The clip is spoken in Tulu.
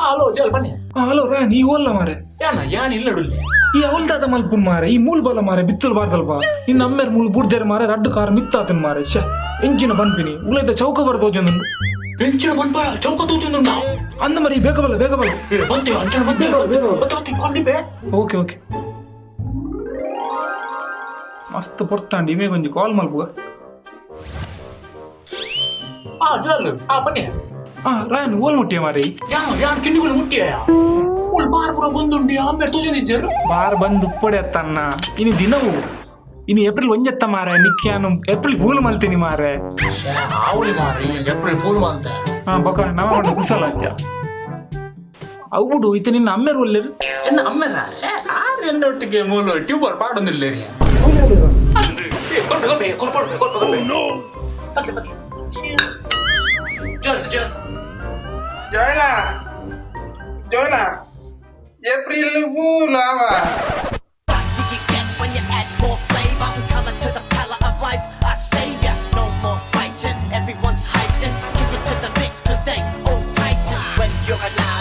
ಹಲೋ ಜಲ್ ಬನ್ನಿ. ಹಲೋ ರಾಯನ್, ಈ ಓಲ್ಲ ಮಾರೆ? ಯಾನ ಯಾನ್ ಇಲ್ಲ ಡುಲ್ಲಿ. ಈ ಅವಲ್ದಾದ ಮಲ್ಪುನ್ ಮಾರೆ. ಈ ಮೂಲ್ ಬಲ ಮಾರೆ, ಬಿತ್ತುಲ್ ಬಾರ್ದಲ್ಪ. ನಿನ್ನ ಅಮ್ಮೇರ್ ಮೂಲು ಬುಡ್ದೇರ್ ಮಾರೆ, ರಡ್ಡು ಕಾರ್ ಮಿತ್ತಾತನ್ ಮಾರೆ. ಶ್ಯಾ, ಎಂಚಿನ ಬನ್ಪಿನಿ? ಉಲೈದ ಚೌಕ ಬರ್ ತೋಜೊಂದುಂಡು. ಎಂಚಿನ ಬನ್ಪ? ಚೌಕ ತೋಜೊಂದುಂಡ? ಅಂದ ಮರಿ, ಬೇಗ ಬಲ್ಲ, ಬೇಗ ಬಲ್ಲ. ಏ ಬಂತೆ, ಅಂಚನ ಬಂತೆ. ಬೇಗ ಬಾ, ಬೇಗ ಬಾ. ಬತ್ತೆ ಬತ್ತೆ ಕೊಂಡಿಬೆ. ಓಕೆ ಓಕೆ, ಮಸ್ತ್ ಪೊರ್ತಾಂಡಿ. ಇಮೇಗೊಂಜಿ ಒಂಜಿ ಕಾಲ್ ಮಲ್ಪುಗ. ಆ ಜಲ್, ಆ ಬನ್ನಿ. ಆ ರಾಯನ್, ಓಲ್ ಮುಟ್ಟಿಯ ಮಾರೆ? ಯಾನ್ ಯಾನ್ ಕಿನ್ನಿಗಳು ಮುಟ್ಟಿಯ. ಉಲ್ ಬಾರ್ ಪೂರ ಬಂದುಂಡಿ, ಆಮೇಲೆ ತೋಜೊಂದಿಜ್ಜರು. ಬಾರ್ ಬಂದು ಉಪ್ಪಡೆ ಅತ್ತನ್ನ. ಇನಿ ದಿನವು ಇನಿ ಏಪ್ರಿಲ್ ಒಂಜೆತ್ತ ಮಾರೆ. ನಿಕ್ಯಾನು ಏಪ್ರಿಲ್ ಫೂಲ್ ಮಲ್ತೀನಿ ಮಾರೆ. ಆವಳಿ ಮಾರಿ, ಏಪ್ರಿಲ್ ಫೂಲ್ ಮಂತೆ. ಹಾ, ಬೊಕ ನಮ ಪಂಡ ಕುಸಲ ಅಜ್ಜ. ಅವು ಬಿಡು, ಇತ್ತೆ ನಿನ್ನ ಅಮ್ಮೇರ್ ಒಲ್ಲೆರು? ಎನ್ನ ಅಮ್ಮೆರ ಆರ್ ಎನ್ನ ಒಟ್ಟಿಗೆ ಮೂಲು ಟ್ಯೂಬರ್ ಪಾಡೊಂದಿಲ್ಲ. ಕೊರ್ಪೆ ಕೊರ್ಪೆ ಕೊರ್ಪೆ ಕೊರ್ಪೆ ಕೊರ್ಪೆ. ಬತ್ಲೆ ಬತ್ಲೆ, ಜಲ್ ಜಲ್. Jola, Jola, April Fool ಆವಾ. Do you get when you add more flavor and color to the palette of life? I save ya. No more fighting, everyone's hyped. Kick it to the mix, 'cause they all tighten. When you're alive.